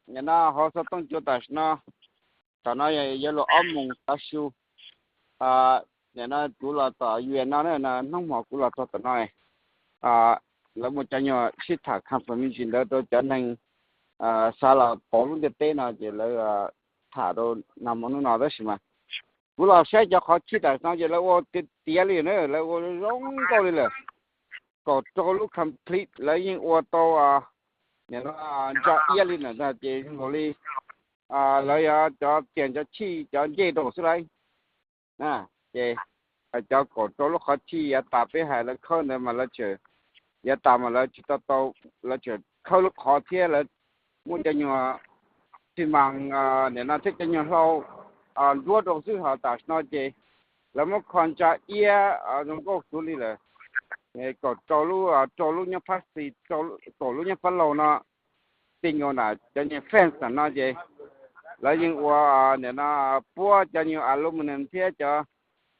nim no hauv xov tooj cua tam sim no, tam no yuav luag ob moos tav su. Nim no kuv los tom U S no, hnub hmo kuv los txog tom no, lawv muaj cov nyuag sib tham confirmation ntawd rau cov neeg xav los pauv lub ntiaj teb no ces lawv tham rau nag hmo hnub no tab sis mas kuv los saib cov qhov chij tam sim no ces lawv ua tiav tiav li na, lawv ua zoo nkauj li lawm. Kaum rau lub complete lawv yeej ua tau nim no ntsa iab li ntawd ces zoo nkaus li lawv yog cov tias cov chij cov ncej rau xwb lauj. Ces cov kaum rau lub qhov chij yav tas peb hais lawv khawb ntawd mas lawv tseem, yav tas mas lawv tsis tau tau, lawv tseem khawb lub qhov thiab lawv muab cov nyuag xi mas nim no thiab cov nyuag hlau nruab rau xwb, ho tam sim no ces lawv muab kho ntsa iab zoo nkauj xwb li lawm. Kaum rau lub, rau lub nyob phab xis, kaum lub nyob phab laug no, ti nkaus nram cov nyuag fence no ces lawv yeej ua nim no puab cov nyuag aluminum thiab cov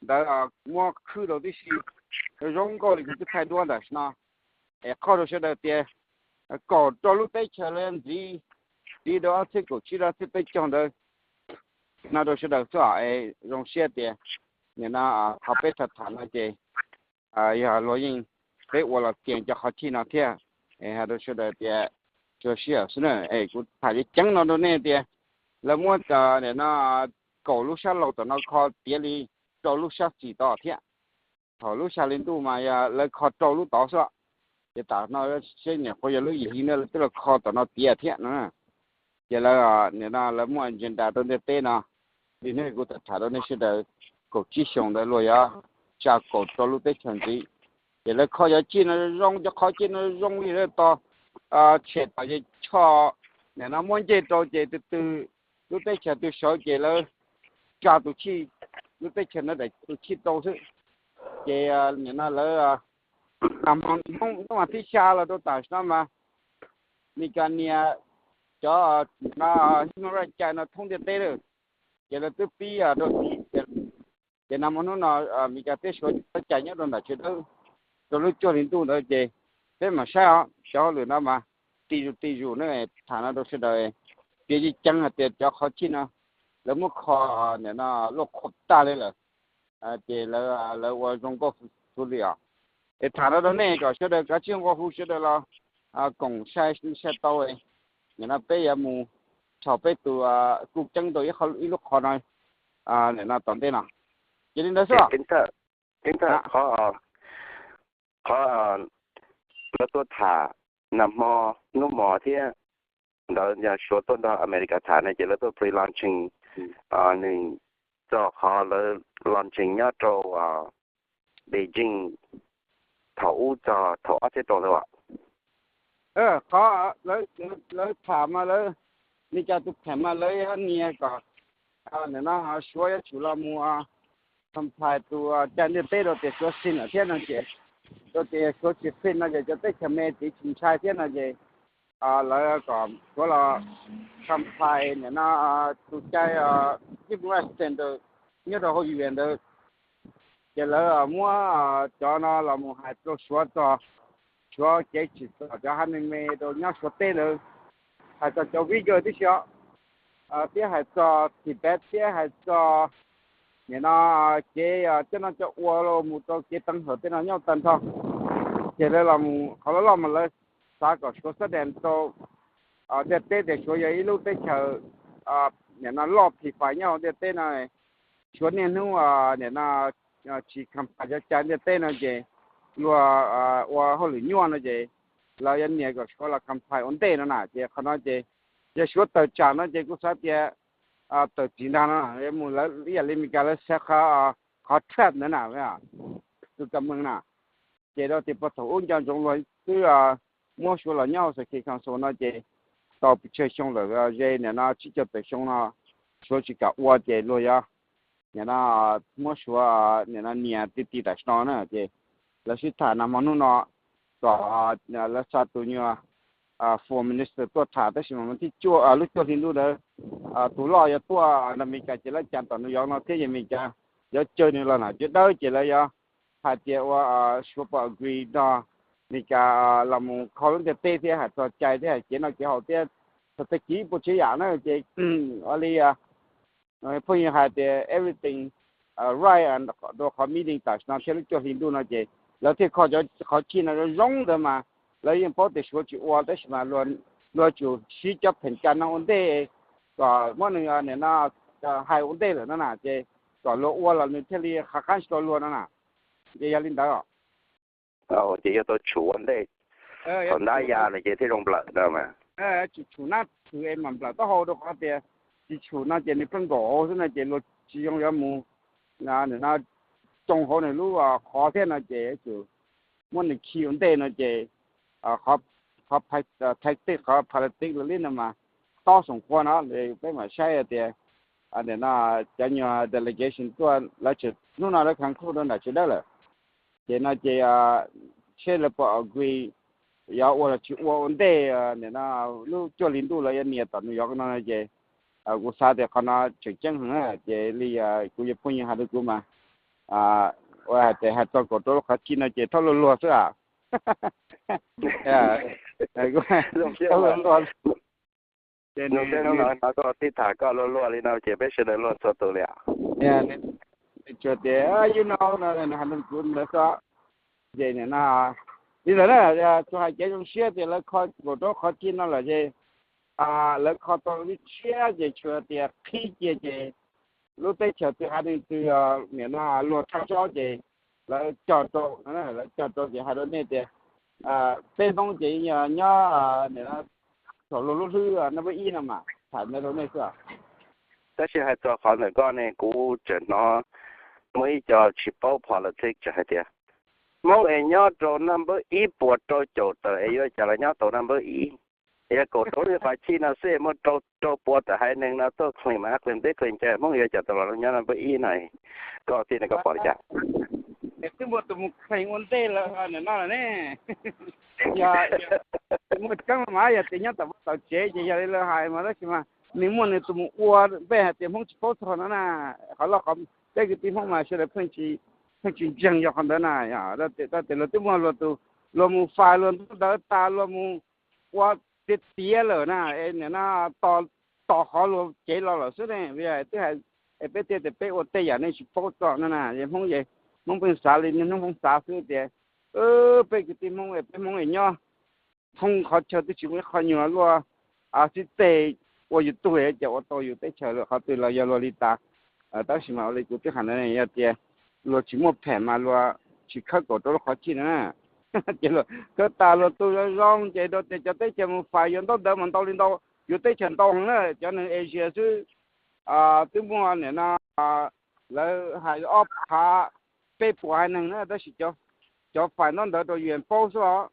ntawd muab khwb rau tib si, zoo nkauj li kuv twb thaij duab ntawm no. Es qhov rau sawv daws tias kaum rau lub teb chaws lawv ntxiv, ntxiv rau ob txhiab kaum tsib rau ob txhiab peb caug ntawd no rau sawv daws xwb es zoo siab tias nim no qhov peb tham tham no ces yog luag yeej, peb ua los tias cov qhov chij no thiab. Es hais rau sawv daws tias tsuas sij hawm xwb na, es kuv tham ceev ceev no rau nej tias lawv muab nim no kaum lub sab laug tom no kho tiav li rau lub sab xis tod thiab. Thaum lub xya hli ntuj mas yog lawv kho rau lub tod xwb, ces tam no seb nyuam qhuav yog lub yim hli no lawv twb los kho tom no tiav thiab no. Ces lawv nim no lawv muaj agenda rau ntiaj teb no, li hnub kuv tham tham rau nej sawv daws, kaum tsib xyoos ntawd luag yuav tsa kaum rau lub teb chaws ntxiv. Ces lawv kho cov chij no zoo, cov qhov chij no zoo li lawv tos, tshem tom ces choj nim no muab ncej rau ces tus twg lub teb chaws twg sawv ces lawv tsa tus chij, lub teb chaws no daim tus chij rau xwb. Ces nim no lawv nag hmo hnub vas thib xya los rau tam sim no mas Meskas nias cov nim no human rights cai no thoob ntiaj teb lawm, ces lawv twb pib rau, ces nag hmo hnub no Meskas peb Suav cov cai nyob rau nram tsev dawb rau lub cuaj hli ntuj ntawd ces peb mam saib os. Cov hauj lwm no mas ti zus ti zus na, tham no rau sawv daws piav ceev ceev hais tias cov qhov chij no lawv muab kho nim no luaj qhuav tag li lawm, ces lawv ua zoo nkauj xwb li os. Es tham no rau nej kom sawv daws kav tsij nqua hu sawv daws los koom sai sai tau, nim no peb yuav mus rhau peb tus kuj ceeb rau ib lub qhov no nim no tom ntej no. Ces li ntawd xwb. Qhov, qhov lawv tuaj tham nag hmo hnub hmo thiab ntawd yog Suav tuaj nrog Amelikas tham no ces lawv tuaj pre-launching, nws txog qhov lawv launching nyob rau Beijing thaum ub txog thaum ob txhiab rau ntawd. Qhov lawv tham mas lawv, Meskas tus tham mas lawv nias kom nim no Suav yuav tsum los mus comply tus cai ntiaj teb rau tias Suav sign lawm thiab no ces, rau tias Suav tsis sign no ces cov teb chaws me txiv tsis ntshai thiab no ces lawv kom Suav los comply nim no tus cai human rights standard nyob rau hauv U N ntawd. Ces lawv muab cov no los mus hais rau Suav txog Suav kev tsim txom cov ha ne me rau nyob Suav teb ntawd, hais txog cov Uyghur tib si os, thiab hais txog Tibet thiab hais txog nim no kev coj noj coj ua los mus rau kev teev hawm tej no nyob tag nrho. Ces lawv los mus qhov loj loj mas lawv xav kom Suav xab dees rau ntiaj teb tias Suav yog ib lub teb chaws nim no loj phis fais nyob hauv ntiaj teb no. Suav niaj hnub nim no tsis comply cov cai ntiaj teb no ces luag ua hauj lwm nyuaj no ces lawv yuav nias kom Suav los comply ua ntej no na. Ces qhov no ces yog Suav tawm tsam no ces kuv xav tias tawm txiv ntag no, mus lawv ib yam li Meskas lawv xav qhov, qhov trap ntawd na, tus kam mees na. Ces rau tias puag thaum ub nco ntsoov luag twb muab Suav los nyob hauv Security Council no ces tau pes tsawg xyoo lawm, ze nim no tsib caug tawm xyoo no Suav tsis kam ua ces luag yuav nim no muab Suav nim no nias ti ti tam sim no na. Ces lawv sib tham nag hmo hnub no kom lawv xa tus nyuag foreign minister tuaj tham tab sis mas thib cuaj lub cuaj hli ntuj ntawd tus loj yuav tuaj Amelikas ces lawv cam tom New York no thiab, yog Amelikas yuav caw nws los nam cuav dawb ces lawv yuav hais tias ua Suav puas agree nrog Amelikas los mus kho lub ntiaj teb thiab hais txog cai thiab hais kev noj kev haus thiab txog tag kis ib puas tsav yam na ces ua li phooj ywg hais tias everything right rau qhov meeting tam sim no thiab lub cuaj hli ntuj no ces lawv thiaj kho cov qhov chaw no zoo zoo ntawd mas lawv yeej paub tias Suav tsis ua tab sis mas luag tsum siv cov pheem caj no ua ntej kom muab nws nim no hais ua ntej lawm no na ces kom luag ua los nws thiaj li qhab qab tsis tau luag no na. Ces yog li ntawd. Ces yog tau tshum ua ntej, thaum ntab ya lawm ces thiaj zoo nplawm no mas. Tshum tshum nab tshum es mam nplawm taub hau rau qhov tias tsis tshum no ces nws pheej nkaum hauv xwb no ces luag tsis zoo yuav mus no tsoo hauv nws lub qhov thiab no ces yuav tsum muab nws khi ua ntej no ces qhov tactic, qhov politics li no mas tob xoom qhua no peb mam saib tias nim no cov nyuag delegation tuaj lawv tseem hnub no lawv conclude rau nram tsev dawb lawm. Ces no ces seb lawv puas agree yuav ua los tsis ua ua ntej nim no lub cuaj hli ntuj lawv yuav nias tom New York no ces kuv xav tias qhov no tseem ceeb heev na ces li kuv yawg phooj ywg hais rau kuv mas ua hais tias hais txog kaum rau lub qhov chaw no ces txhob luag luag xwb. Txhob luag luag. Ces hnub no koj tib tham koj luag luag li no ces peb sawv daws luag txhua tus li. Tsuas tias you know no hais rau kuv ntawd xwb. Ces nim no li ntawd na, tsuas hais kev zoo siab tias lawv kho kaum rau qhov chaw no lawm ces lawv kho tau lub tshiab ces tsuas tias qhib cia ces lub teb chaws twg haiv neeg twg nim no luag thaj zaub ces lawv cog rau, lawv cog rau ces hais rau nej tias peb Hmoob ces nyob nim no thaum luag lub hlwb number ib no mas tham ntawd rau nej xwb. Tab sis hais txog qhov ntawm koj ne kuv tseem hnov muaj ib co tsis paub politics tseem hais tias Hmoob es nyob rau number ib puas rau caum tawm es yuav cas los nyob tau number ib. Yog kaum rau qhov chaw no xwb muaj rau puas tawm haiv neeg no tuaj claim mas claim teb claim chaw Hmoob yuav cas tau los nyob number ib no. Koj thiaj ne koj pom li cas? Twb muaj tus mus claim ua ntej lawm no ne. Yog muaj tseeb mas yog tias nyob tom tsev ces yog li lawv hais mas tab sis mas nws muaj nws tus mus ua npe hais tias Hmoob tsis paub txog no na. Qhov loj qhov peb kwv tij Hmoob mas sawv daws pheej tsis ntseeg yog qhov ntawd na. Tias luag twb muaj luag tus, luag mus fais luag ntaub ntawv tas luag mus ua tiav tiav lawm na es nim no tos qhov luag cev los lawm xwb ne. Twb hais es peb thiaj tias peb ua tej yam nej tsis paub txog no na. Hmoob, Hmoob pheej xav li niaj hnub Hmoob xav xwb tias peb kwv tij Hmoob es peb Hmoob es nyob thoob qhov chaw twb tsis muaj ib qho nyuag luaj xib teg ua yus tug ces ua tau yus teb chaws lawm qhov twg los yog luag li tas. Tab sis mas ua li kuv twb hais ntawd yog tias luag tsis muaj phem mas luag tsis khawb kaum rau lub qhov chaw no na. Ces luag khawb tas luag tu zoo zoo ces rau tias cov teb chaws mus fais yuav ntaub ntawv mas ntau li ntau, yuav teb chaws ntau heev na, cov neeg Asia xwb twb muaj nim no lawv hais ob phav peb puas haiv neeg na tab sis cov fais ntaub ntawv rau U N paub xwb os.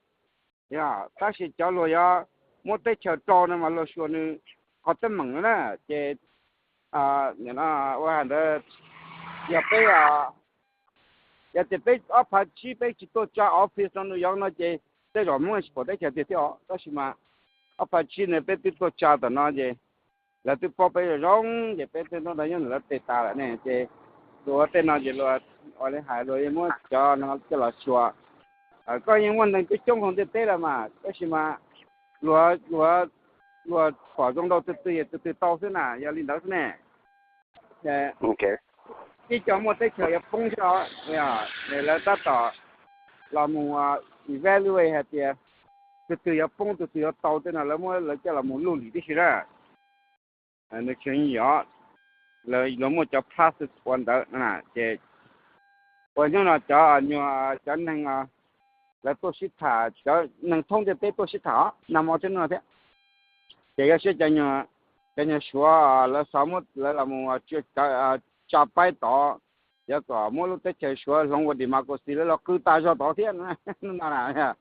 Tab sis cov luag yuav muab teb chaws rau no mas luag suas nws qhov teeb meem no na. Ces nim no ua hais ntawd yog peb, yog tias peb ob phav tsib peb tsis tuaj tsa office no nws yuav no ces tej zaum Hmoob tsis pom teb chaws tiag thiab os. Tab sis mas ob phav tsib no peb twb tuaj tsa tom no ces lawv twb paub peb zoo zoo ces peb tej ntaub ntawv nyob ntawm lawv tes tas lawm ne. Ces luag ua tej no ces luag ua li hais luag yuav muab cov no coj los suas. Koj yeej muaj neeg coob coob hauv ntiaj teb lawm mas tab sis mas luag, luag pom zoo rau tus twg es tus twg tau xwb na, yog li ntawd xwb ne. Ib co muaj teb chaws yuav poob thiab os, lawv tab tom los mus evaluate hais tias tus twg yuav poob tus twg yuav tau tej no lawv muab lawv coj los mus luj lim tib si na. Nws tseem yog lawv muaj cov process ua ntawd no na. Ces ua hnub no cov nyuag cov neeg lawv tuaj sib tham, cov neeg thoob ntiaj teb tuaj sib tham os, nag hmo thiab hnub no thiab. Ces yog siab cov nyuag Suav lawv xav muab lawv los mus tsa paib tod, yuav kom muab lub teb chaws Suav hloov ua democracy lawv los qw tas zog tod thiab no na.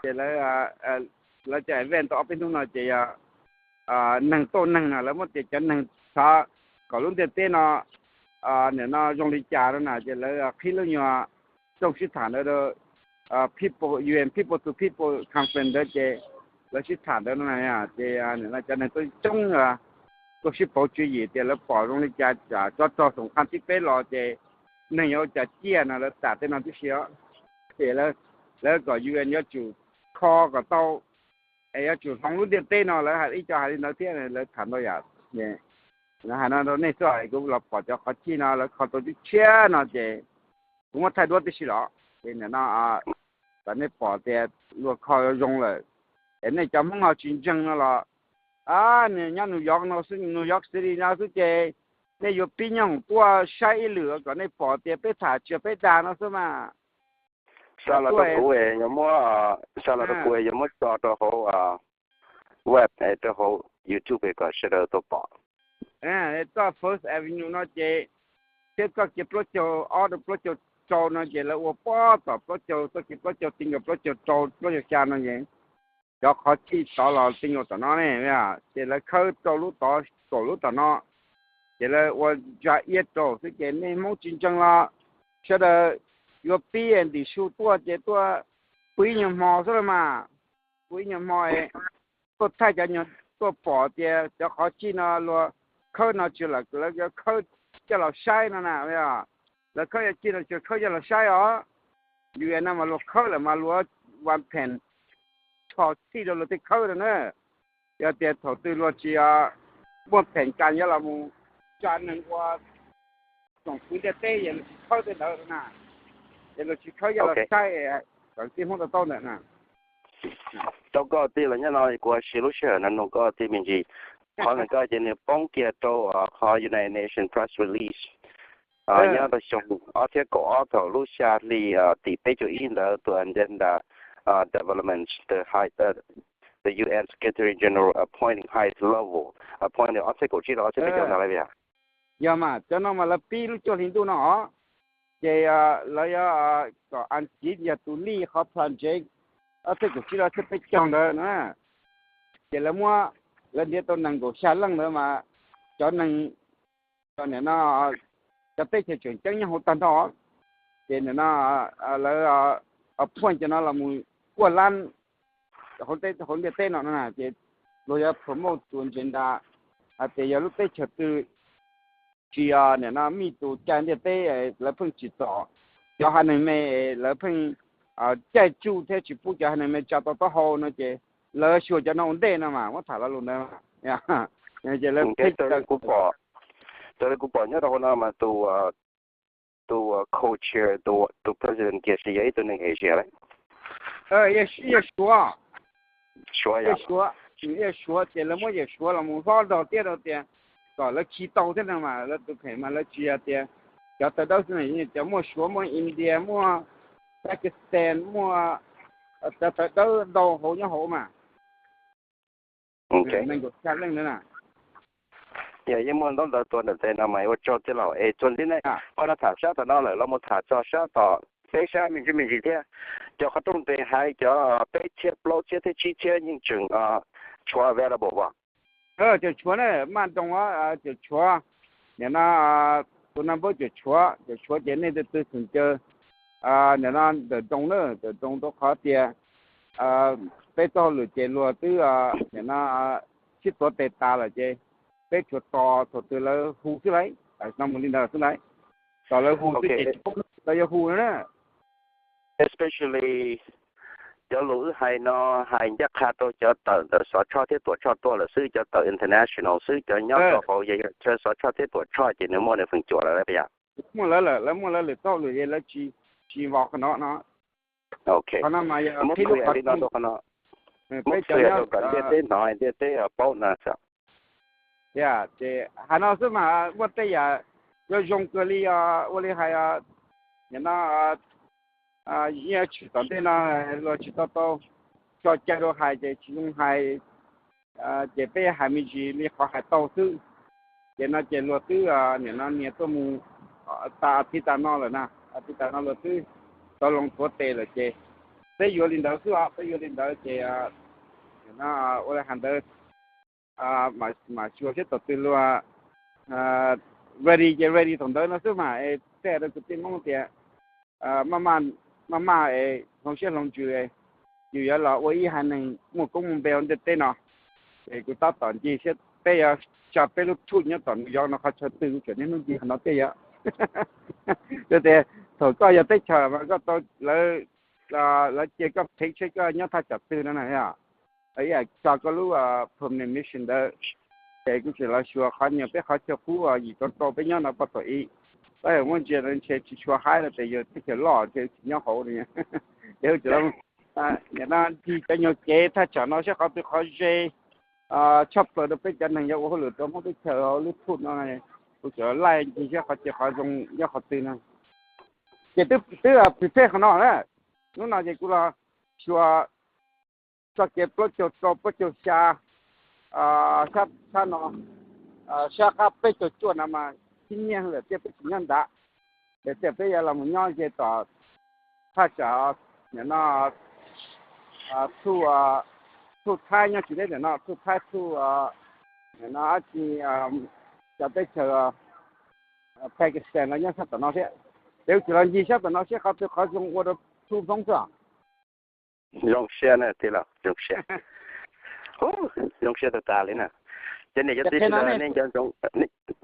Ces lawv cov event tau ob peb hnub no ces yog neeg tuaj neeg no lawv muab tias cov neeg xav kom lub ntiaj teb no nim no zoo li cas no na ces lawv qhib lub nyuag rooj sib tham ntawd rau people, U N people to people conference ntawd ces lawv sib tham ntawd no na. Ces nim no cov neeg tuaj coob tuaj sib pauv tswv yim tias lawv pom zoo li cas tsov rog xoom qab thib peb los ces neeg yuav ua cas ciaj no lawv tham tej no tib si os. Ces lawv kom U N yuav tsum kho kom tau es yuav tsum hloov lub ntiaj teb no, lawv ib co hais li ntawd thiab, lawv tham ntau yam. Lawv hais no rau nej xwb, kuv los pom cov qhov cij no lawv kho tau tshiab tshiab no ces kuv muab thaij duab tib si los ces nim no kom nej pom tias luag kho zoo lawm. Es nej cov Hmoob ho tsis ntseeg no los, nws nyob New York no xwb, New York City no xwb ces nej yuav pib nyob hoom tuaj saib ib lwm kom nej pom tias peb tham tsis yog peb dag no xwb mas. Xa los rau kuv, muab, xa los rau kuv yuav muab tso rau hauv web, rau hauv YouTube kom sawv daws tau pom. Txoj First Avenue no ces thiab txoj kev plaub caug ob rau plaub caug rau no ces lawv ua pob tom plaub caug, txoj kev plaub caug ti nkaus plaub caug rau plaub caug xya no ces cov qhov cij tod los ti nkaus tom no ne, ces lawv khawb rau lub tod kaum lub tom no, ces lawv ua ntsa iab rau xwb ces nej Hmoob tsis ntseeg los sawv daws yuav pib ntim su tuaj ces tuaj pw ib nyuag hmo xwb los mas, pw ib nyuag hmo es tuaj thaij cov nyuag tuaj pom tias cov qhov cij no luag khawb no tsis, lawv khawb coj los saib no na. Lawv khawb cov cij no tsis khawb coj los saib os. Yus no mas luag khawb lawm mas luag ua pheem tsho txhij rau luag tej khawb no na. Yog tias thaum twg luag tsis muaj pheem kas yuav los mus tsa neeg ua tsoom kwv ntiaj teb es luag tsis khawb tej ntawd na, es luag tsis khawb coj los saib kom tij Hmoob tau taub ntawm na. Rau koj tij los nyob no kuv siv lub sij hawm no nug koj tij me ntsis. Qhov ntawm koj ces nws poob kiag rau qhov United Nations press release nyob rau xyoo ob txhiab kaum ob thaum lub xya hli tim peb caug ib ntawd tus agenda development, the U N Secretary General appointing highest level, appointed ob txhiab kaum tsib rau ob txhiab peb caug ntawd lawm yom? Yog mas cov no mas lawv pib lub cuaj hli ntuj no os, ces lawv yog kom Askiv yog tus lead qhov project ob txhiab kaum tsib rau ob txhiab peb caug ntawd na. Ces lawv muab, lawv ntiav tau nees nkaum xya leej ntawd mas cov neeg, cov nim no cov teb chaws tseem ceeb nyob hauv tag nrho, ces nim no lawv appoint cov no los mus kuaj lab hauv ntiaj teb no na, ces luag yuav promote tus agenda hais tias yog lub teb chaws twg tsis nim no meet tus cai ntiaj teb lawv pheej tsim txom cov haiv neeg me, lawv pheej caij tsuj thiab tsis pub cov haiv neeg me tsa tau taub hau no ces lawv xyuas cov no ua ntej no mas muab tham lo lus ntawd. Ces lawv, raws li kuv pom nyob rau hauv no mas tus, tus co-chair, tus president kiag ces yog ib tug neeg Asia lawm. Yawm Suav, Suav, yawm Suav ces lawv muab yawm Suav los mus hlob nrog thiab rau tias kom lawv khi tau thiab no mas lawv tus pheem mas lawv tsis hais tias cov tawv dawb xwb, cov muaj Suav, muaj India, muaj Pakistan, muaj cov tawv dawb ntau hauv nyob hauv mas nees nkaum xya leej ntawd na. Yog yeej muaj ntaub ntawv tuaj ntawm tes no mas ua tsaug tij laug es txuas ntxiv ne, qhov no tham sab tom no lawm los mus tham txog sab tom peb sab me ntsis me ntsis thiab. Cov qhov rooj npe hais cov peb txhiab plaub txhiab thiab tsib txhiab yeej tseem tshuav available as? Cov tshuav na, maj nroos, cov tshuav, nim no tus number cov tshuav, cov tshuav ces nej tus twg xeem caw nim no ntawm nroos na, ntawm nroos rau qhov tias peb txoj hauj lwm ces luag twb nim no sib tuav tes tas lawm ces peb tsuas tos thaum twg lawv hu xwb lauj, no mus li ntawd xwb lauj. Tos lawv hu xwb ces tsis paub lawv yuav hu no na. Especially cov lus wb hais no hais ncaj qha rau cov tawm ntawm Xov Tshoj thiab Tuam Tshoj tuaj lawm xwb, cov tawm international xwb, cov nyob rau hauv chaw Xov Tshoj thiab Tuam Tshoj ces nws muaj nws feem cuam lawm yom. Muaj lawv lawm, lawv muaj lawv lwm txoj lwm es lawv tsis, tsis involve qhov no no. Qhov no mas yog qhib lub qhov li no rau qhov no, peb cov nyob rau kom ntiaj teb hnov, ntiaj teb paub no. Ces hais no xwb mas muaj tej yam yuav zoo kawg li, ua li hais, nim no yeej tshwm tom ntej no luag tsis tau tau tso cai rau hais ces tsis zoo hais, ces peb hais me ntsis li qhov hais tau xwb. Ces no ces luag twb nim no nias tuaj mus tas as thiv tas no lawm na, as thiv tas no luag twb tau loo tuav tes lawm ces peb yuav li ntawd xwb os, peb yuav li ntawd ces nim no ua li hais ntawd, mam xyuas seb thaum twg luag ready ces ready thaum ntawd no xwb mas es tej rau kwv tij Hmoob tias maj maj es hloov siab hloov ntsws, yus yuav los ua ib haiv neeg muaj koob muaj npe hauv ntiaj teb no. Es kuv tab tom ncig seb peb yuav tsa peb lub thoob nyob tom New York no qhov chaw twg, kuv tseem niaj hnub ncig qhov no thiab yom. Yog tias thaum koj yog teb chaws mas koj tau lawv, lawv cia koj phev seb koj nyob thaj tsam twg no na yom. tso koj lub permanent mission ntawd, ces kuv tseem los xyuas qhov nyuag peb qhov chaw qub yim rau rau peb nyob no poj tom ib. Tab yog muab ntsia no ntshe tsis tshua haib no ces yog teb chaws loj ces tsis nyob hauv no. Ces nim no ncig cov nyuag kev thaj tsam no saib qhov twg qhov ze tshaj plaws rau peb cov neeg yog ua hauj lwm rau Hmoob teb chaws hauv lub thum no, kuv tseem laij ncig saib qhov ces qhov zoo nyob qhov twg no. Ces twb prepare qhov no na, hnub no ces kuv los xyuas txoj kev plaub caug rau plaub caug xya, sab no, sab qab peb caug cuaj no mas tib nyiaj lawm thiab peb tsis nyob nrad. Ces tej peb yuav los mus nyob ze tom thaj tsam no, thum, thum Thaib nyob tsis deb ntawm no, thum Thaib, thum, nim no dab tsi, cov teb chaws Pakistan los nyob sab tom no thiab. Ces kuv tseem los ncig sab tom no saib qhov twg qhov zoo ua rau thum Hmoob xwb. Zoo siab na tij laug, zoo siab, zoo siab tas tas li na. Cov niam cov txiv sawv daws nej nco ntsoov,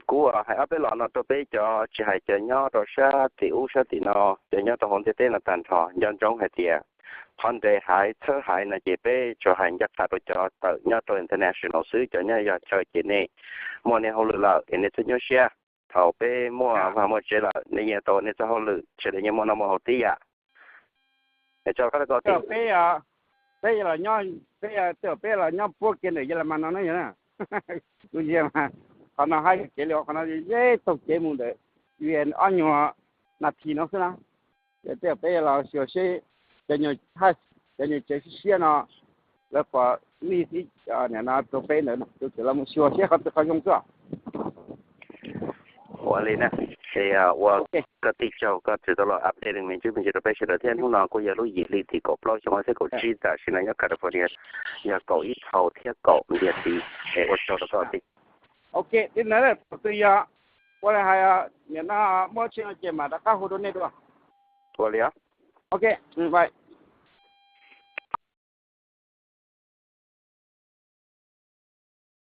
kuv hais ob peb los no rau peb cov tsis hais cov nyob rau sab tim ub sab tim no, cov nyob rau hauv ntiaj teb no tag nrho nco ntsoov hais tias qhov nres haiv txhawb haiv no ces peb tsuas hais ncaj qha rau cov tawm nyob rau international xwb, cov nyob yog chaw ces nej muaj nej hauj lwm lawm es nej txhob nyuaj siab. Thaum peb muaj vaj muaj tsev lawm nej yeej tau nej txoj hauj lwm, sawv daws yeej muaj noj muaj haus tib yam. Tso koj, peb, peb, tej peb los nyob puab kiag ntawm Yelemas no na yog na. Kuv ntsia mas qhov no haib kawg kev li, qhov no yog taug kev mus ntawm UN ob nyuag nas this no xwb na. Ces tej peb los xyuas seb cov nyuag tsev siab siab no lawv puas lij ib, nim no rau peb ntawd, kuv tseem los mus xyuas seb qhov twg qhov zoo xwb. Ua li na, es ua koj tij tsaug koj tseem tau los update me ntsis me ntsis rau peb sawv daws thiab. Hnub no kuj yog lub yim hli tim kaum plaub xyoo ob txhiab kaum tsib, tam sim no nyob California yog kaum ib hlis thiab kaum ntiag txiv. Es ua tsaug rau koj tij. Ok, li ntawd thaum twg yog ua li hais, nim no muaj tsheb no ces mam rov qab hu rau nej dua. Ua li os. Ok, bye.